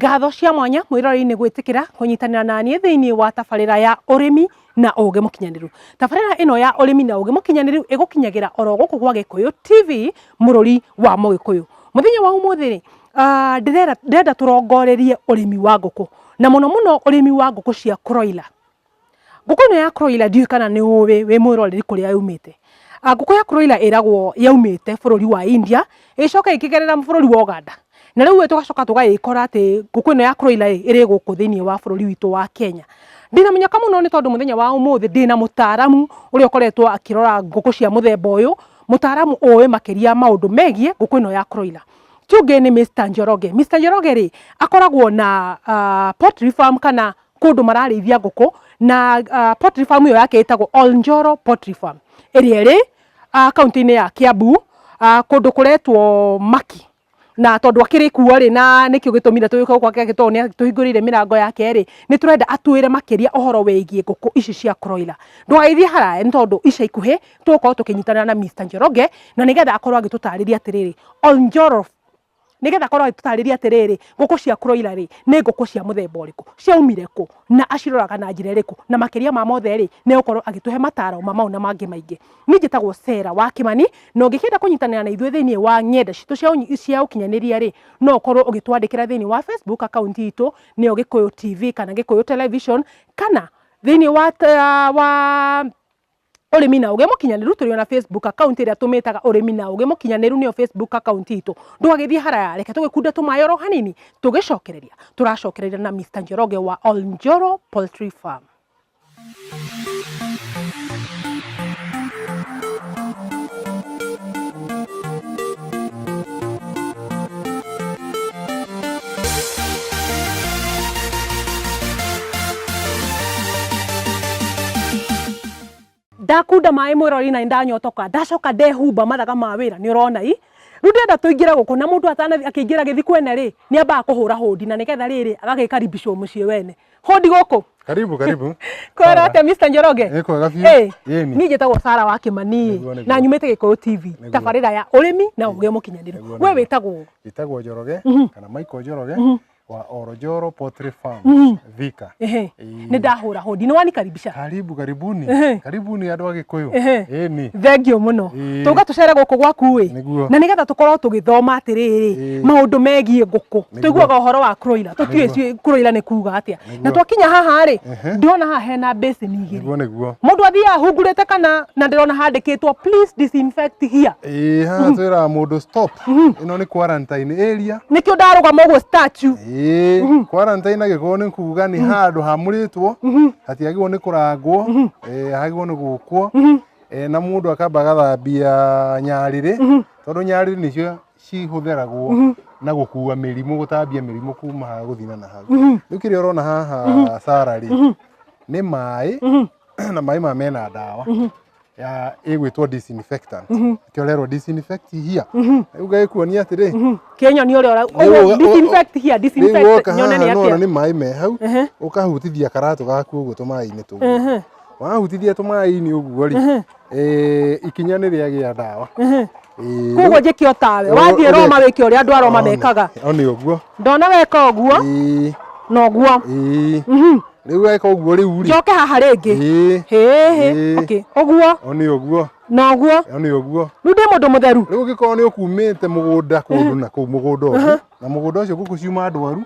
Ngatho cia mwanya mwĩroreri-inĩ gwĩtĩkĩra kũnyitanĩra na niĩ thĩinĩ wa tabarĩra ya ũrĩmi na ũgĩ mũkinyanĩru. Tabarĩra ĩno ya ũrĩmi na ũgĩ mũkinyanĩru ĩgũkinyagĩra oro gũkũ gwa Gĩkũyũ TV mũrũri wa Mũgĩkũyũ. Mũthenya wa ũmũthĩ rĩ, ndĩrenda tũrongorerie ũrĩmi wa ngũkũ na mũno mũno ũrĩmi wa ngũkũ cia broiler. Ngũkũ ĩno ya broiler ndiũĩ kana nĩ ũĩ wĩ mwĩroreri kũrĩa yumĩte. Ngũkũ ya broiler ĩragwo yaumĩte bũrũri wa India, ĩgĩcoka ĩkĩgerera bũrũri wa Ũganda. Na rĩu tũgacoka tũgagĩkora atĩ ngũkũ ĩno ya broiler ĩ, ĩrĩ gũkũ thĩinĩ wa bũrũri witũ wa Kenya. Ndĩna mũnyaka mũno nĩ tondũ mũthenya wa ũmũthĩ ndĩna mũtaaramu ũrĩa ũkoretwo akĩrora ngũkũ cia mũthemba ũyũ, mũtaaramu ũĩ makĩria maũndũ megiĩ ngũkũ ĩno ya broiler. Ti ũngĩ nĩ Mr Njoroge. Mr Njoroge rĩ, akoragwo na poultry farm kana kũndũ mararĩithia ngũkũ na poultry farm ĩyo yake ĩtagwo Ol Njoro Poultry Farm ĩrĩa ĩrĩ kaunti-inĩ ya Kiambu, kũndũ kũretwo Maki. Na tondũ akĩrĩ kuo rĩ, na nĩkĩo gĩtũmire tũgĩũke gũkũ gwake tondũ nĩ atũhingũrĩire mĩrango yake rĩ, nĩ tũrenda atwĩre makĩria ũhoro wĩgiĩ ngũkũ ici cia broiler. Ndũgagĩthiĩ haraya nĩ tondũ ica ikuhĩ tũgũkorwo tũkĩnyitanĩra na Mr Njoroge na nĩgetha akorwo agĩtũtarĩria atĩrĩrĩ, Ol Njoro nĩgetha akorwo agĩtũtarĩria atĩrĩrĩ, ngũkũ cia broiler rĩ, nĩ ngũkũ cia mũthemba ũrĩkũ, ciaumire kũ, na aciroraga na njĩra ĩrĩkũ, na makĩria ma mothe rĩ, nĩ egũkorwo agĩtũhe mataro ma mau na mangĩ maingĩ. Niĩ njĩtagwo Sarah wa Kĩmani, na ũngĩkĩenda kũnyitanĩra na ithuĩ thĩinĩ wa ng'enda citũ cia ũkinyanĩria rĩ, no ũkorwo ũgĩtwandĩkĩra thĩinĩ wa Facebook account itũ, nĩyo Gĩkũyũ TV kana Gĩkũyũ Television, kana thĩinĩ wa ũrĩmi na ũgĩ mũkinyanĩru tũrĩ ona Facebook account ĩrĩa tũmĩtaga ũrĩmi na ũgĩ mũkinyanĩru nĩyo Facebook account itũ. Ndũgagĩthiĩ haraya, reke tũgĩkunde tũmaĩ oro hanini, tũgĩcokereria tũracokereria na Mr Njoroge wa Ol Njoro Poultry Farm. Ndakunda maĩ mwĩrori na ndanyotoka, ndacoka ndehumba mathaga ma wĩra, nĩ ũrona i. Rĩu ndĩrenda tũingĩre gũkũ na mũndũ atanathiĩ akĩingĩra gĩthiĩ kwene rĩ, nĩ ambaga kũhũra hũndi na nĩgetha rĩrĩ agagĩkaribicwo mũciĩ wene. Hũndi gũkũ. Karibu, karibu. Kwĩra atĩa Mr Njoroge? Nĩ kwega biũ. Ĩni. Niĩ njĩtagwo Sarah wa Kĩmani Nĩguo, nĩguo. na nyumĩte Gĩkũyũ TV, Nĩguo. tabarĩra ya ũrĩmi na ũgĩ mũkinyanĩru. Nĩguo, We nĩguo. wĩtagwo? Njĩtagwo Njoroge kana Michael Njoroge wa Ol Njoro Poultry Farm, Thika. Ĩĩ. Nĩ ndahũra hũndi, nĩ wanikaribisha. Karibu, karibuni. Karibuni andũ a Gĩkũyũ. Ĩni. Thengiũ mũno. Ĩĩ. Tũka tũcere gũkũ gwaku ĩ. Nĩguo. Na nĩgetha tũkorwo tũgĩthoma atĩrĩrĩ, Ĩĩ. maũndũ megiĩ ngũkũ. Nĩguo. Tũiguaga ũhoro wa broiler, tũtiũĩ broiler nĩ kuga atĩa. Na twakinya haha rĩ, ndĩrona haha hena basin igĩrĩ. Nĩguo, nĩguo. Mũndũ athiaga ahungurĩte kana na ndĩrona handĩkĩtwo please disinfect here. Ĩĩ, haha twĩraga mũndũ stop. Ĩno nĩ quarantine area. Nĩkĩo ndarũgama ũguo statue. Ĩĩ, quarantine angĩkorwo nĩ kuga nĩ handũ hamũrĩtwo, hatiagĩrĩirwo nĩ kũrangwo, hagĩrĩirwo nĩ gũkwo, na mũndũ akamba agathambia nyarĩrĩ, tondũ nyarĩrĩ nĩcio cihũthĩragwo na gũkua mĩrimũ, gũtambia mĩrimũ kuma haha gũthiĩ na hau. Rĩu kĩrĩa ũrona haha Sarah rĩ, nĩ maĩ, na maĩ maya mena ndawa ya ĩgwĩtwo disinfectant. Nĩkĩo ũrerwo disinfect here. Rĩu ngagĩkuonia atĩrĩ, Kĩnyoni ũrĩa Rĩu disinfect here, rĩu disinfect woka nyone haha nĩ nĩwona atĩa. nĩ maĩ me hau, ũkahutithia karatũ gaku ũguo tũmaĩ-inĩ tũu. Wahutithia tũmaĩ-inĩ ũguo rĩ, ikinya nĩ rĩagĩa ndawa. Koguo njĩke o tawe, wathiĩ Roma wĩke ũrĩa andũ a Roma mekaga. O nĩ ũguo. Ndona weka ũguo, na ũguo. Rĩu weka ũguo rĩu rĩ. Njoke haha rĩngĩ. Hĩhĩ. Okay, ũguo. O nĩ ũguo. Na ũguo. O nĩ ũguo. Rĩu ndĩ mũndũ mũtheru. Rĩu ũngĩkorwo nĩ ũkumĩte mũgũnda kũndũ na kũu mũgũnda ũngĩ, na mũgũnda ũcio ngũkũ ciuma ndwaru,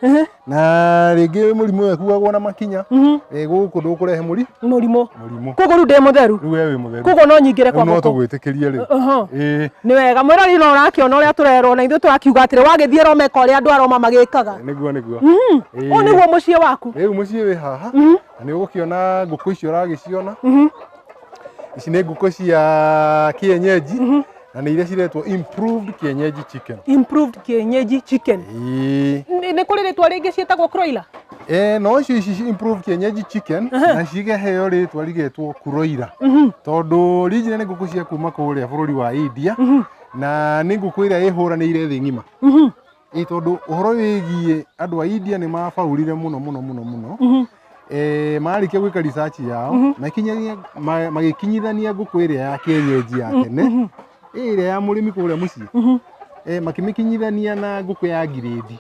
na rĩngĩ mũrimũ ũyũ ũkuagwo na makinya, gũkũ ndũkũrehe Mũrimũ. Mũrimũ. Koguo rĩu ndĩ mũtheru. Rĩu we wĩ mũtheru. Koguo no nyingĩre kwa Rĩu no ngũkũ. tũgwĩtĩkĩrie rĩu. Nĩ wega mwĩrori no ũrakĩona ũrĩa tũrerwo na ithuĩ tũrakiuga atĩrĩ wagĩthiĩ Roma ĩka ũrĩa andũ a Roma magĩkaga. Nĩguo, nĩguo. Ũyũ nĩguo mũciĩ waku. Rĩu mũciĩ wĩ haha, na nĩ ũgũkĩona ngũkũ icio ũragĩciona. Ici nĩ ngũkũ cia kienyeji, na nĩ iria ciretwo improved kienyeji chicken. Improved kienyeji chicken. Ĩĩ. Nĩ kũrĩ rĩtwa rĩngĩ ciĩtagwo broiler? No icio ici improved kienyeji chicken, na cigaheo rĩtwa rĩgetwo kuroira. Tondũ original nĩ ngũkũ cia kuma kũrĩa bũrũri wa India, na nĩ ngũkũ ĩrĩa ĩhũranĩire thĩ ng'ima. Ĩĩ, tondũ ũhoro wĩgiĩ andũ a India nĩ mabaũrire mũno mũno mũno mũno. Marĩkia gwĩka research yao, magĩkinyithania ngũkũ ĩrĩa ya kienyeji ya tene, ĩrĩa ya mũrĩmi kũrĩa mũciĩ. Makĩmĩkinyithania na ngũkũ ya ngirĩndi.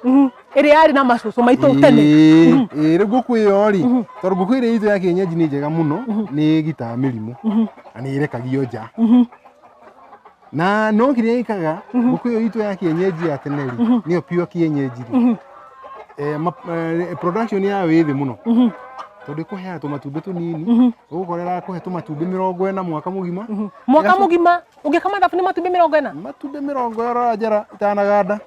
Ĩrĩa yarĩ na macũcũ maitũ tene. Ĩĩ, ĩĩ, rĩu ngũkũ ĩyo rĩ, tondũ ngũkũ ĩrĩa itũ ya kienyeji nĩ njega mũno, nĩ ĩgitaga mĩrimũ na nĩ ĩrekagio nja. Na no kĩrĩa ĩkaga ngũkũ ĩyo itũ ya kienyeji ya tene rĩ, nĩyo pure kienyeji rĩ, production yayo ĩ thĩ mũno, tondũ ĩkũheaga tũmatumbĩ tũnini, ũgũkora ĩrakũhe tũmatumbĩ 40 mwaka mũgima. Mwaka mũgima ũngĩka mathabu nĩ matumbĩ 40. Matumbĩ 40 rora njara itanaganda.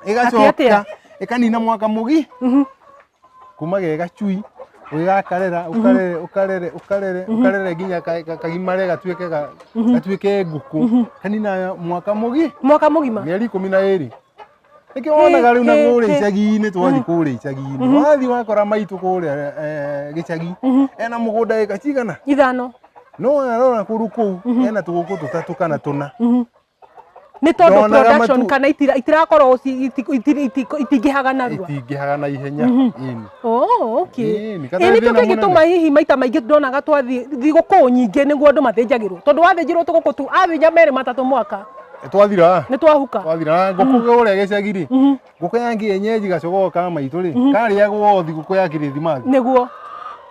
Atĩ atĩa? Ĩgacoka ĩkanina mwaka mũgi kuma ge gacui, ũgĩgakarera, ũkarere, ũkarere, ũkarere, ũkarere nginya kagimare gatuĩke gatuĩke ngũkũ, kanina mwaka mũgi. Mwaka mũgima. Mĩeri 12. Nĩkĩo wonaga rĩu na kũrĩa icagi-inĩ, twathiĩ kũrĩa icagi-inĩ, wathiĩ wakora maitũ kũrĩa gĩcagi ena mũgũnda ĩka cigana? 5. No arora kũndũ kũu ena tũgũkũ tũtatũ kana tũna. Nĩ tondũ Ndonaga production kana itirakorwo itingĩhaga narua. Itingĩhaga na ihenya, ĩni. Oh, okay. Ĩni, Ĩ kana nĩkĩo thĩna mũnene. kĩngĩtũma hihi maita maingĩ ndonaga twathiĩ thigũkũ nyingĩ nĩguo andũ mathĩnjagĩrwo, tondũ wathĩnjĩrwo tũgũkũ tu athĩnja merĩ matatũ mwaka. Twathira. Nĩ twahuka. Twathira. Ngũkũ kũrĩa gĩcagi rĩ, ngũkũ ya kienyeji gacogoo ka maitũ rĩ, karĩagwo thigũkũ ya Kĩrĩthimathi. Nĩguo.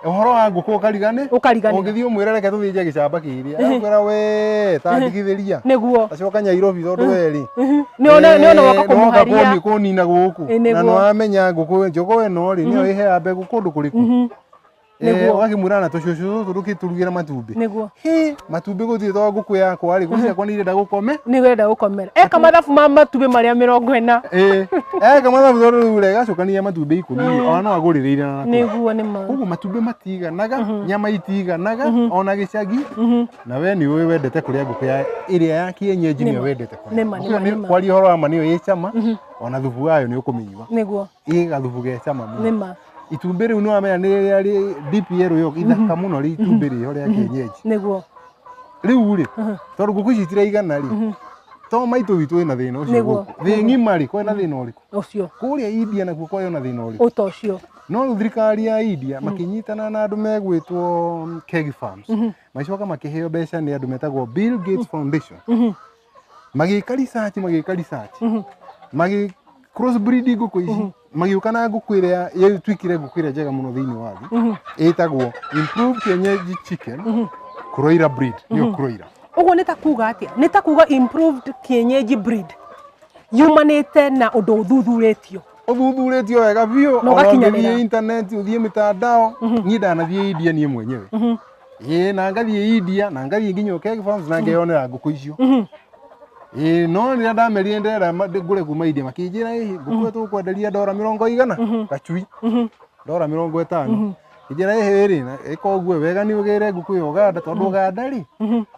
Ũhoro wa ngũkũ ũkarigane. Ũkariganĩra. Ũngĩthiĩ ũmwĩre reke tũthĩnje gĩcamba kĩrĩa, akwĩra we ta ndigithĩria. Nĩguo. Acoka Nyairobi tondũ we rĩ. Nĩ ona woka kũmũharia. Nĩwoka kũnina gũkũ. Ĩ, nĩguo. Na nĩwamenya ngũkũ njogoo ĩno rĩ, nĩyo ĩheaga mbegũ kũndũ kũrĩkũ. Nĩguo. Ũgakĩmwĩra na tũcũcũ tũtũ ndũkĩtũrugĩra matumbĩ. Nĩguo. Hĩ, matumbĩ gũtirĩ tondũ ngũkũ yakwa rĩ, ngũkũ ciakwa nĩ irenda gũkome. Nĩ wenda gũkomera. Eka mathabu ma matumbĩ marĩa 40. Ĩ, eka mathabu tondũ rĩu rĩ, ĩgacokania matumbĩ 10 rĩ, ona no agũrĩrĩire na nakũu. Nĩguo nĩ ma. Koguo matumbĩ matiganaga, nyama itiganaga, ona gĩcagi. Na we nĩ ũĩ wendete kũrĩa ngũkũ ya ĩrĩa ya kienyeji, nĩyo wendete kũrĩa. Nĩma, Ngũkũ ĩyo nĩma, nĩma. kwaria ũhoro wa ma nĩyo ĩ cama, ona thubu wayo nĩ ũkũmĩnyua. Nĩguo. Ĩ gathubu ge cama mũno. Nĩma. Itumbĩ rĩu nĩwamenya nĩ rĩrĩa rĩ DPL ĩyo ithaka mũno rĩ itumbĩ rĩho rĩa kienyeji. Nĩguo. Rĩu rĩ, tondũ ngũkũ ici itiraigana rĩ, to maitũ witũ wĩna thĩna ũcio Nĩguo. gũkũ. Thĩ ng'ima rĩ, kwĩna thĩna ũrĩkũ? Ũcio. Kũrĩa India nakuo kwarĩ ona thĩna ũrĩkũ? Ũta ũcio. No rĩu thirikari ya India makĩnyitana na andũ megwĩtwo Keg Farms, magĩcoka makĩheo mbeca nĩ andũ metagwo Bill Gates Foundation, magĩka research, magĩka research, magĩ cross breed ngũkũ ici, magĩũka na ngũkũ ĩrĩa yatuĩkire ngũkũ ĩrĩa njega mũno thĩinĩ wa thĩ, ĩtagwo improved kienyeji chicken Kuroiler breed, nĩyo Kuroiler. Ũguo nĩ ta kuga atĩa? Nĩ ta kuga improved kienyeji breed yumanĩte na ũndũ ũthuthurĩtio. Ũthuthurĩtio wega biũ. Na Ona ũgakinyanĩra. ũngĩthiĩ internet, ũthiĩ mitandao, niĩ ndanathiĩ India niĩ mwenyewe, ĩĩ, na ngathiĩ India na ngathiĩ nginya Okeg Farms na ngeyonera ngũkũ icio. Ĩĩ, no rĩrĩa ndamerire ndĩrenda ngũre kuma India, makĩnjĩra ĩhĩ, ngũkũ ĩyo tũgũkwenderia ndora mĩrongo igana gacui, ndora 50. Ngĩnjĩra ĩhĩ rĩ, na ĩka ũguo wega nĩ ũgĩre ngũkũ ĩyo Uganda, tondũ Uganda rĩ,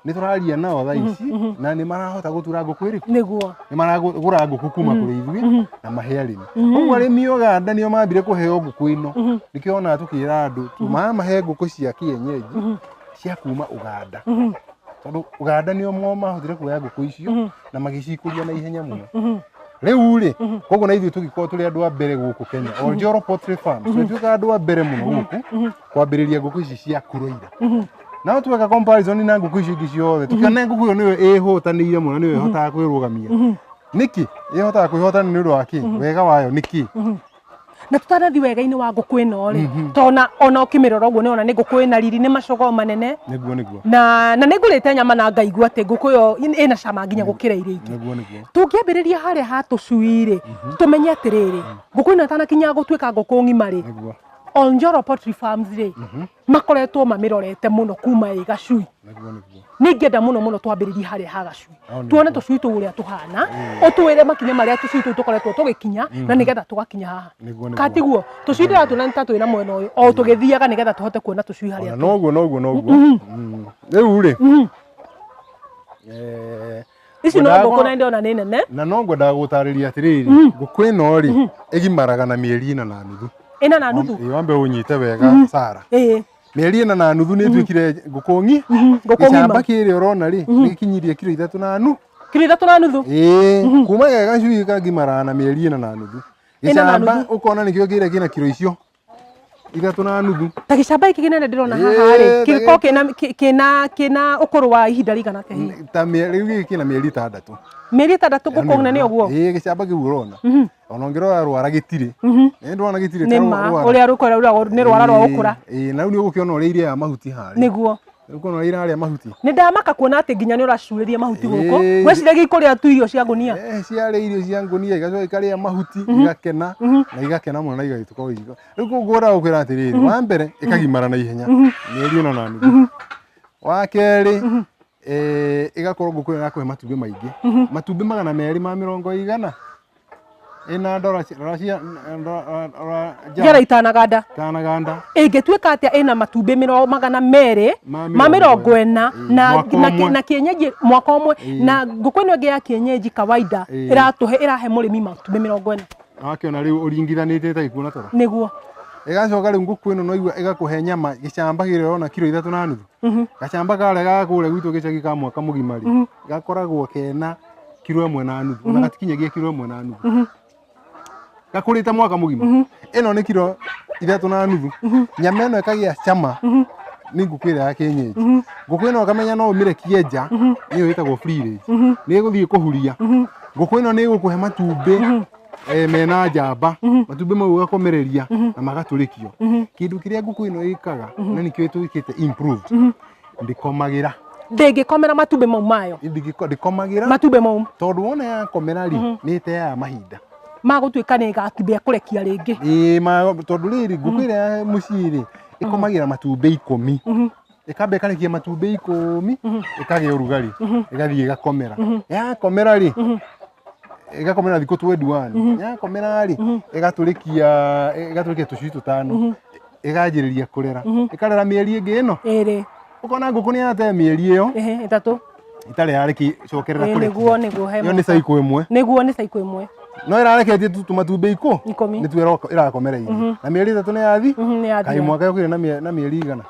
nĩ tũraria nao thaa ici na nĩ marahota gũtura ngũkũ ĩrĩkũ? Nĩguo. Nĩ maragũra ngũkũ kuma kũrĩ ithuĩ na mahe arĩmi. Koguo arĩmi a Uganda nĩo mambire kũheo ngũkũ ĩno. Nĩkĩo wonaga tũkĩra andũ tũmamahe ngũkũ cia kienyeji cia kuma Uganda, tondũ Uganda nĩo mahotire kuoya ngũkũ icio na magĩcikũria na ihenya mũno. Rĩu rĩ, koguo na ithuĩ tũgĩkorwo tũrĩ andũ a mbere gũkũ Kenya, Oljoro Poultry Farms, tũgĩtuĩka andũ a mbere mũno gũkũ kwambĩrĩria ngũkũ ici cia Kuroiler. No tweka comparison na ngũkũ icio ingĩ ciothe, tũkĩona ngũkũ ĩyo nĩyo ĩhũtanĩire mũno, nĩyo ĩhotaga kwĩrũgamia. Nĩkĩ ĩhotaga kwĩhotana? Nĩ ũndũ wa kĩ? Wega wayo nĩ kĩ? Na tutanathi wega-inĩ wa ngũkũ ĩno rĩ, tona ona ũkĩmĩrora ũguo nĩwona nĩ ngũkũ ĩna riri, nĩ macogoo manene. Nĩguo, nĩguo. Na nĩ ngũrĩte nyama na ngaigua atĩ ngũkũ ĩyo ĩna cama nginya gũkĩra iria ingĩ. Nĩguo, nĩguo. Tũngĩambĩrĩria harĩa ha tũcui rĩ, tũmenye atĩrĩrĩ, ngũkũ ĩno ĩtanakinya gũtuĩka ngũkũ ng'ima rĩ, Nĩguo. Oljoro Poultry Farms rĩ, makoretwo mamĩrorete mũno kuma ĩ gacui. Nĩguo, nĩguo. Nĩ ingĩenda mũno mũno twambĩrĩrie harĩa ha gacui, Hau nĩguo. tuone tũcui tũu ũrĩa tũhana, ũtwĩre makinya marĩa tũcui tũu tũkoretwo tũgĩkinya na nĩgetha tũgakinya haha. Nĩguo, nĩguo. Katiguo tũcui ndĩratuona nĩ ta twĩna mwena ũyũ o tũgĩthiaga nĩgetha tũhote kuona tũcui harĩa. Ona noguo, noguo, noguo. Rĩu rĩ, Ici no ngwendaga ngũkũ na ndĩrona nĩ nene. Na no ngwendaga gũtarĩria atĩrĩrĩ, ngũkũ ĩno rĩ, ĩgimaraga na mĩeri 4.5. 4.5. Ĩĩ, wambe ũnyite wega, Sara. Ĩĩ. Mĩeri 4.5 nĩ ĩtuĩkire ngũkũ Ngũkũ ng'ima. Gĩcamba kĩrĩa ũrona rĩ, nĩ gĩkinyirie kiro 3.5. Kiro 3.5. Ĩĩ, kuma ge gacui kagimaraga na mĩeri 4.5. 4.5. Gĩcamba ũkona nĩkĩo kĩrĩa kĩna kiro icio. 3.5. Ta gĩcamba gĩkĩ kĩnene ndĩrona haha rĩ, Ĩĩ, ta kĩngĩkorwo kĩna kĩna kĩna ũkũrũ wa ihinda rĩigana atĩa hihi? Ta rĩu gĩkĩ kĩna mĩeri 6. Mĩeri 6 ngũkũ nene ũguo? Ĩĩ, gĩcamba kĩu ũrona. Ona ũngĩrora rwara gĩtirĩ. Nĩ ndĩrona gĩtirĩ Nĩ ma ũrĩa rũkora nĩ rwara rwa gũkũra. Ĩĩ, na rĩu nĩ ũgũkĩona ũrĩa irĩaga mahuti harĩa. Nĩguo. Nĩ ũkuona ũrĩa irarĩa mahuti. Nĩ ndamaka kuona atĩ nginya nĩ ũracurĩria mahuti gũkũ. Ĩĩ. Ngwĩciragia ikũrĩa tu irio cia ngũnia. Eh, ciarĩa irio cia ngũnia igacoka ikarĩa mahuti, igakena na igakena mũno na igagĩtuĩka igĩka. Rĩu ngũra gũkwĩra atĩrĩrĩ, wa mbere ĩkagimara na ihenya mĩeri 4.5. Wa kerĩ, ĩgakorwo ngũkũ ĩyo ĩrakũhe matumbĩ maingĩ, matumbĩ 220 igana ĩna ndora rora cia rora Njara itanaganda. Itanaganda. Ĩngĩtuĩka atĩa ĩna matumbĩ 240 Ma 40. na Mwaka ũmwe. na kienyeji mwaka ũmwe, na ngũkũ ĩno ĩngĩ ya kienyeji kawaida ĩratũhe ĩrahe mũrĩmi matumbĩ 40. Wakĩona rĩu ũringithanĩtie ta gĩkuũ na toro. Nĩguo. Ĩgacoka rĩu ngũkũ ĩno noigua ĩgakũhe nyama gĩcamba kĩrĩa ũrona kiro 3.5. Gacamba karĩa ga kũrĩa gwitũ gĩcagi ka mwaka mũgima rĩ, gakoragwo kena kiro 1.5, ona gatikinyagia kiro 1.5. Gakũrĩte mwaka mũgima. Ĩno nĩ kiro 3.5. Nyama ĩno ĩkagĩa cama nĩ ngũkũ ĩrĩa ya kienyeji. Ngũkũ ĩno ũkamenya no ũmĩrekie nja, nĩyo ĩtagwo free range. Nĩ ĩgũthiĩ kũhuria. Ngũkũ ĩno nĩ ĩgũkũhe matumbĩ mena njamba, matumbĩ mau ũgakomereria na magatũrĩkio. Kĩndũ kĩrĩa ngũkũ ĩno ĩkaga na nĩkĩo ĩtũĩkĩte improved, ndĩkomagĩra. Ndĩngĩkomera matumbĩ mau mayo. Ndĩkomagĩra. Matumbĩ mau. Tondũ wona yakomera rĩ, nĩ ĩteaga mahinda. Magũtuĩka nĩ ĩgakĩambia kũrekia rĩngĩ. Ĩĩ, tondũ rĩrĩ ngũkũ ĩrĩa ya mũciĩ rĩ, ĩkomagĩra matumbĩ 10. Ĩkamba ĩkarekia matumbĩ 10, ĩkagĩa ũrugarĩ, ĩgathiĩ ĩgakomera. Yakomera rĩ, ĩgakomera thikũ 21. Yakomera rĩ, ĩgatũrĩkia tũcui 5. Ĩganjĩrĩria kũrera. Ĩkarera mĩeri ĩngĩ ĩno. Ĩrĩ. Ũkona ngũkũ nĩ yate mĩeri ĩyo. Ehe, 3. Itarĩ yarĩki cokerera kũrekia. Nĩguo, nĩguo, he Ĩyo nĩ mwaka. cycle ĩmwe. Nĩguo, nĩ cycle ĩmwe. No ĩrareketie tu tũmatumbĩ 10. Nĩtuo ĩrakomereirie. Na mĩeri 3 nĩ yathi. Nĩ yathira. Kaĩ mwaka yũkire na mĩeri 100.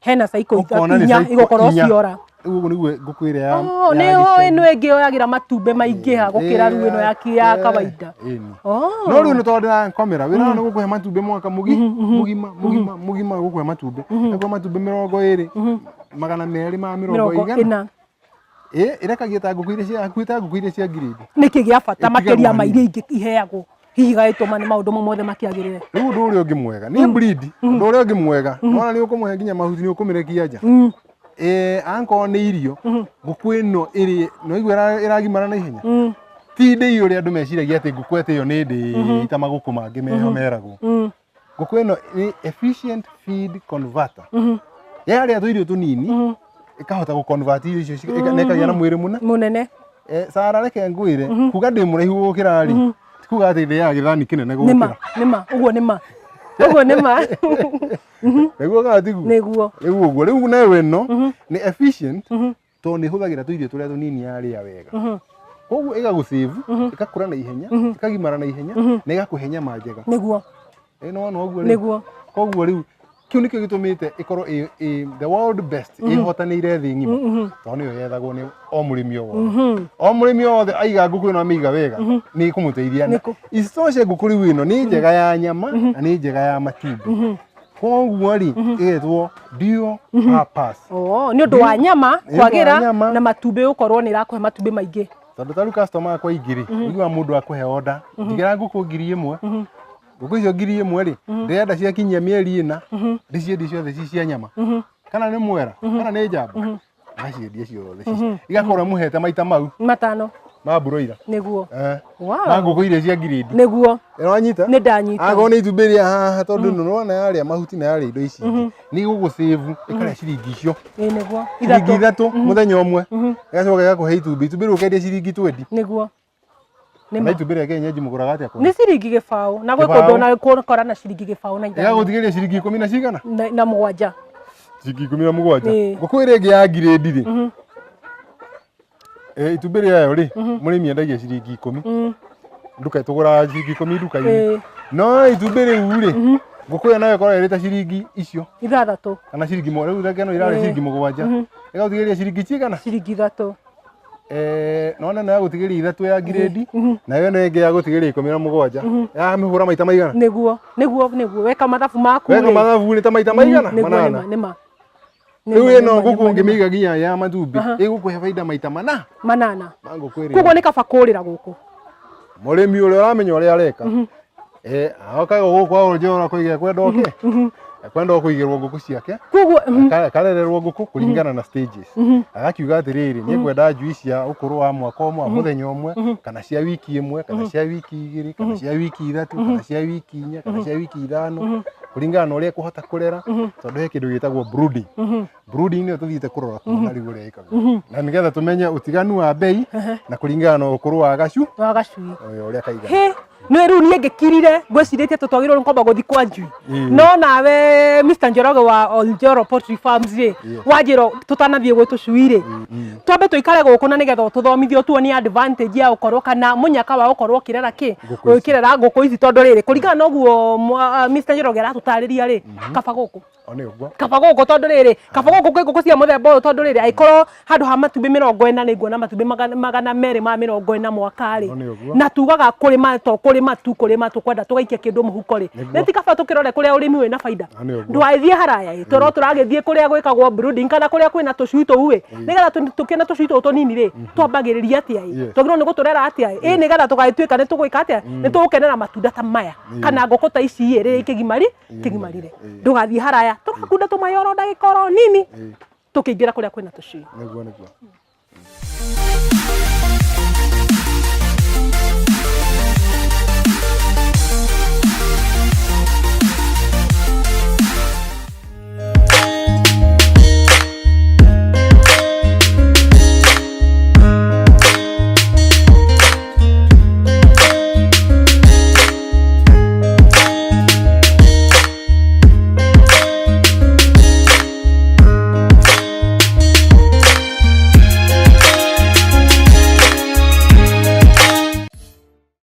Hena cycle Ũkona nĩ 4 cycle igũkorwo inya. ciora. Rĩu ũguo nĩguo ngũkũ ĩrĩa ya Oh, nĩ ya ho gĩcagi. ĩno ĩngĩ yoyagĩra matumbĩ maingĩha gũkĩra rĩu ĩno ya kawaida. Ĩni. Oh. No rĩu nĩ tondũ ndĩrakomera wĩra nĩ gũkũhe matumbĩ mwaka mũgima mũgima mũgima gũkũhe matumbĩ. Gũkũhe matumbĩ 20, 240 Mĩrongo igana. ĩna. Ĩ, ĩrekagia ta ngũkũ iria cia hakuhĩ ta ngũkũ iria cia grade. Nĩkĩ gĩa bata Ĩtigagwo makĩria ma hanini. iria ingĩ iheagwo? Hihi gagĩtũma nĩ maũndũ mau mothe makĩagĩrĩre. Rĩu ũndũ ũrĩa ũngĩ mwega nĩ breed, ũndũ ũrĩa ũngĩ mwega nĩwona nĩ ũkũmũhe nginya mahuti, nĩ ũkũmĩrekia nja. Ankorwo nĩ irio, ngũkũ ĩno ĩrĩ no igua ĩragimara na ihenya. Ti ndĩi ũrĩa andũ meciragia atĩ ngũkũ atĩ ĩyo nĩ ndĩi ta magũkũ mangĩ meho meragwo. Ngũkũ ĩno nĩ efficient feed converter. Yarĩa tũirio tũnini, ĩkahota gũ convert irio icio na ĩkagĩa na mwĩrĩ mũna. Mũnene. Sara reke ngwĩre, kuga ndĩ mũraihu gũkĩra rĩ, ti kuga atĩ ndĩaga gĩthani kĩnene Nĩma, gũgũkĩra. nĩma, ũguo nĩma. Ũguo nĩma. Nĩguo kana tiguo? Nĩguo. Rĩu ũguo, rĩu nayo ĩno nĩ efficient tondũ nĩ ĩhũthagĩra tũirio tũrĩa tũnini yarĩa wega. Koguo ĩgagũsave, ĩgakũra na ihenya, ĩkagimara na ihenya, na ĩgakũhe nyama njega. Nĩguo. Ĩ, nĩwona ũguo rĩu? Nĩguo. Koguo rĩu kĩu nĩkĩo gĩtũmĩte ĩkorwo ĩ the world best, ĩhotanĩire thĩ ng'ima. Tondũ nĩyo yethagwo nĩ o mũrĩmi o wothe. O mũrĩmi o wothe aiga ngũkũ ĩno amĩiga wega, nĩ ĩkũmũteithia. Nĩkũ. Isitoshe ngũkũ rĩu ĩno nĩ njega ya nyama na nĩ njega ya matumbĩ. Koguo rĩ, ĩgetwo dual purpose. Oh, nĩ ũndũ wa nyama Nĩ ũndũ wa kwagĩra nyama. na matumbĩ gũkorwo nĩ ĩrakũhe matumbĩ maingĩ. Tondũ ta rĩu customer akwa aingĩ rĩ, ũiguaga mũndũ akũhe order, njigĩra ngũkũ 1000. Ngũkũ icio 1000 rĩ, ndĩrenda ciakinyia mĩeri 4, ndĩciendie ciothe ci cia nyama. Kana nĩ mwera, kana nĩ njamba. Ngaciendia ciothe ci. Igakorwo mũhete maita mau 5. Ma broiler. Nĩguo. Wow. Ma ngũkũ iria cia grade. Nĩguo. Nĩwanyita? Nĩ ndanyita. Akorwo nĩ itumbĩ rĩa haha tondũ nĩwona yarĩa mahuti na yarĩa indo ici ingĩ, nĩ ĩgũgũsave ĩkarĩa ciringi icio. Ĩ, nĩguo. Ciringi 3. 3 mũthenya ũmwe. Ĩgacoka ĩgakũhe itumbĩ. Itumbĩ rĩu ũkendia ciringi 20. Nĩguo. Na itumbĩ rĩa kienyeji mũgũraga atĩa kwanyu? Nĩ ciringi 0. Na gwĩ Gĩbaũ. kũndũ ona kũkora na ciringi 0 na 5. Ĩgagũtigĩria ciringi 10 na cigana? Na 7. Ciringi 17. Ĩĩ. Ngũkũ ĩrĩa ĩngĩ ya grade rĩ, itumbĩ rĩayo rĩ, mũrĩmi endagia ciringi 10. Nduka tũgũraga ciringi 10 nduka-inĩ. No itumbĩ rĩu rĩ, ngũkũ ĩyo nayo ĩkoragwo ĩrĩ ta ciringi icio 6. Kana ciringi rĩu reke ĩno irarĩ ciringi 7. Ĩgagũtigĩria ciringi cigana? Ciringi 3. Nona ĩno ya gũtigĩria 3 ya grade, nayo ĩno ĩngĩ ya gũtigĩria 17, yamĩhũra maita maigana? Nĩguo, nĩguo, nĩguo, weka mathabu maku. Weka rĩ. Mathabu nĩ ta maita maigana? Nĩguo. Manana. Nĩma, nĩma. Rĩu ĩno ngũkũ ũngĩmĩiga nginya ya matumbĩ, ĩgũkũhe baida maita mana. Manana. Ma ngũkũ ĩrĩa. Koguo nĩ kaba kũrĩra gũkũ. Mũrĩmi ũrĩa ũramenya ũrĩa areka, okaga gũkũ kwa Njoro kũiga, ekwenda oke, ekwenda kũigĩrwo ngũkũ ciake. Koguo Karererwo ngũkũ kũringana na stages, agakiuga atĩrĩrĩ, niĩ ngwenda njui cia ũkũrũ wa mwaka ũmwe, wa mũthenya ũmwe, kana cia wiki 1, kana cia wiki 2, kana cia wiki 3, kana cia wiki 4, kana cia wiki 5, kũringana na ũrĩa ekũhota kũrera, tondũ he kĩndũ gĩtagwo brooding. Brooding nĩyo tũthiĩte kũrora kuona rĩu ũrĩa ĩkagwo, na nĩgetha tũmenye ũtiganu wa bei na kũringana na ũkũrũ wa gacu Wa gacui. Ũyũ ũrĩa kaigana. He nĩ rĩu niĩ ngĩkirire ngwĩcirĩtie tũtwagĩrĩirwo nĩ kwamba gũthiĩ kwa njui, no nawe Mr. Njoroge wa Oljoro Poultry Farms rĩ, wanjĩra tũtanathiĩ gwĩ tũcui rĩ, twambe tũikare gũkũ na nĩgetha ũtũthomithie, ũtuonie advantage ya gũkorwo kana mũnyaka wa gũkorwo ũkĩrera kĩ? Ngũkũ ici. Ũkĩrera ngũkũ ici, tondũ rĩrĩ, kũringana na ũguo Mr. Njoroge aratũtarĩria rĩ, kaba gũkũ. O nĩ ũguo. Kaba gũkũ, tondũ rĩrĩ, kaba gũkũ kwĩ ngũkũ cia mũthemba ũyũ, tondũ rĩrĩ, angĩkorwo handũ ha matumbĩ 40 nĩ nguona matumbĩ 240 mwaka rĩ. O nĩ ũguo. Na tugaga kũrĩma to kũrĩma tu, kũrĩma tũkwenda tũgaikia kĩndũ mũhuko rĩ, nĩ ti kaba tũkĩrore kũrĩa ũrĩmi wĩna baida? O nĩ ũguo. Ndwathiĩ haraya ĩ, toro tũragĩthiĩ kũrĩa gwĩkagwo brooding kana kũrĩa kwĩna tũcui tũu ĩ, nĩgetha tũkĩone tũcui tũtũ tũnini rĩ, twambagĩrĩria atĩa ĩ? Twagĩrĩirwo nĩ gũtũrera atĩa ĩ, nĩgetha tũgagĩtuĩka nĩ tũgwĩka atĩa, nĩ tũgũkenera matunda ta maya kana ngũkũ ta ici ĩ, rĩrĩa ikĩgimari kĩgimarire. Ndũgathiĩ haraya, tũrakunda tũmayoro ndagĩka oro nini, tũkĩingĩra kũrĩa kwĩna tũcui. Nĩguo, nĩguo.